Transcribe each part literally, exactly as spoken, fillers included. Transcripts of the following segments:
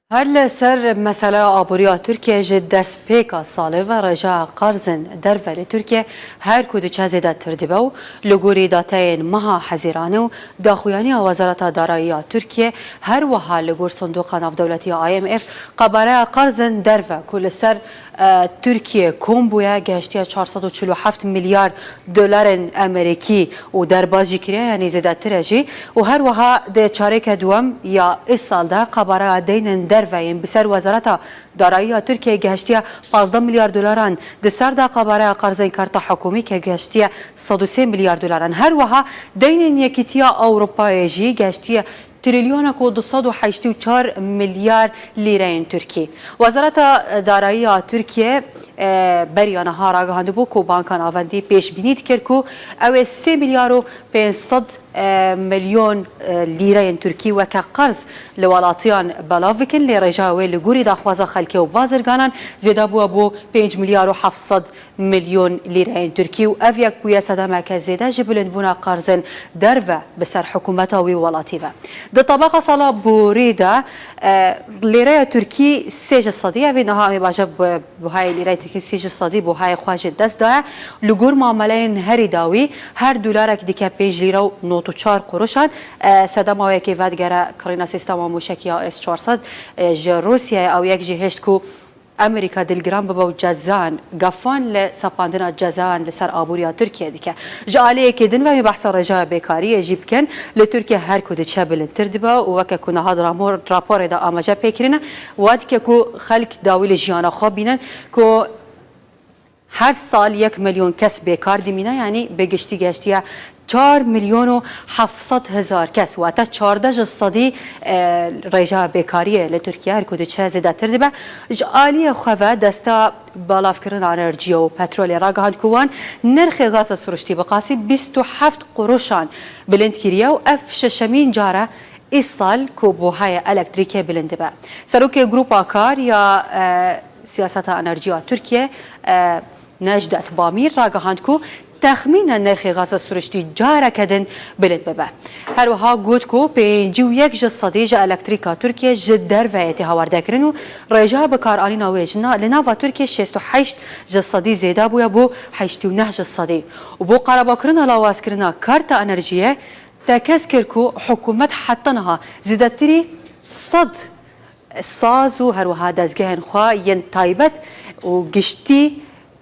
Her li ser meseleya aborî ya Tirkiye ji destpêka salê ve rêjeya qerzên derve li Tirkiye her ku diçe zêdetir dibe û li gorî dateyên meha Hezîranê û daxuyaniya Wezareta Darayî ya Tirkiye, her wiha li gor Sindoqa Navdewletî ya I M F, qebareya qerzên derve ku li ser, e, Tirkiye kom bûye, gehiştiye çar sed û çil û heft milyar dolarên Amerîkî û derbas jî kiriye, yanî zêdetir e jî. Û her wiha di çarêke duwem ya îsal de qebareya deynên derve yên bi ser Wezareta Darayî ya Tirkiyeyê gehiştiye pazdeh milyar dolaran, di ser de qebareya qerzên karta hikûmî ke gehiştiye sed û sê milyar dolaran. Her wiha deynên Yekîtiya Ewropayê jî gehiştiye trilyonek û du sed û heştê û çar milyar lîreyên Tirkî. Wezareta Darayî ya Tirkiye, e, beriya niha ragihandibû ku Banka Navendî pêşbînî dikir ku ew ê sê milyar û pênc sed, e, milyon, e, lîreyên Tirkî weke qerz li welatiyan belav bikin, lê rêjeya wê li gorî daxwaza xelkê û bazirganan zêde bûye bo pênc milyar û heft sed milyon lîreyên Tirkî û ev yek bûye sedemeke zêde ji bilindbûna qerzên derve bi ser hikûmeta wî welatî ve. Di tebeqa sala borî de, e, lîreya Tirkî sê ji sedî, ev ê niha em ê baje bi buhayê lîreyê Tirkî sê ji sedî buhayê xwe ji dest daye. Li gor mameleyên herî dawî her dolarek dike pênc lîre û nod û çar quruşan. E, sedema wê yekê vedigere kirîna sîstema mûşekî ya S çar sed, e, ji Rûsyayê, ew yek jî hêşt ku Amerîka dilgiran bibe û cezan, gefan li sepandina cezan li ser aboriya Tirkiye dike. Ji aliyekê din ve em ê behsa rêjeya bêkariyê jî bikin. Li Tirkiye her ku diçe bilindtir dibe û weke ku niha di ramo-, raporê de amaje pê kirine, wa dike ku xelk dawî li jiyana xwe bînin ku her sal yek milyon kes bêkar dimîne, yanî bi giştî gehiştiye çar milyon û heft sed hezar kes, wate çardeh ji sedî, e, rêjeya bêkariyê li Tirkiye her ku diçe zêdetir dibe. Ji aliyê xwe ve desta belavkirina enerjiya û petrolê ragihand ku wan nirxê gaza siruştî bi qasî bîst û heft quruşan bilind kiriye û ev şeşemîn car e îsal ku buhayê elektrîkê bilind dibe. Serokê Grupa Kar ya, e, Siyaseta Enerjiya Tirkiye, e, Necdet Bamîr ragihand ku texmînen nirxê gaza siruştî careke din bilind bibe. Her wiha got ku pêncî û yek ji sedî ji elektrîka Tirkiye ji derve yê tê hawardekirin û rêjeya bikaranîna wê ji na-, li nava Tirkiye şêst û heşt ji sedî zêde bûye bo heştê û neh ji sedî. Û bo qerebakirina lawazkirina karta enerjiyê, tekez kir ku hikûmet heta niha zêdetirî sed saz û her wiha dezgehên xwe yên taybet û giştî,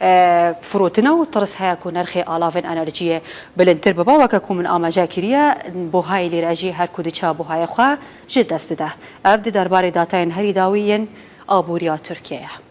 e, firotin e û tirs heye ku nirxê alavên enerjiyê bilindtir bibe, weke ku min amaje kiriye, buhayê lîre jî her ku diçe buhayê xwe ji dest dide. Ev di derbarê datayên herî dawî yên aboriya Tirkiyeyê ye.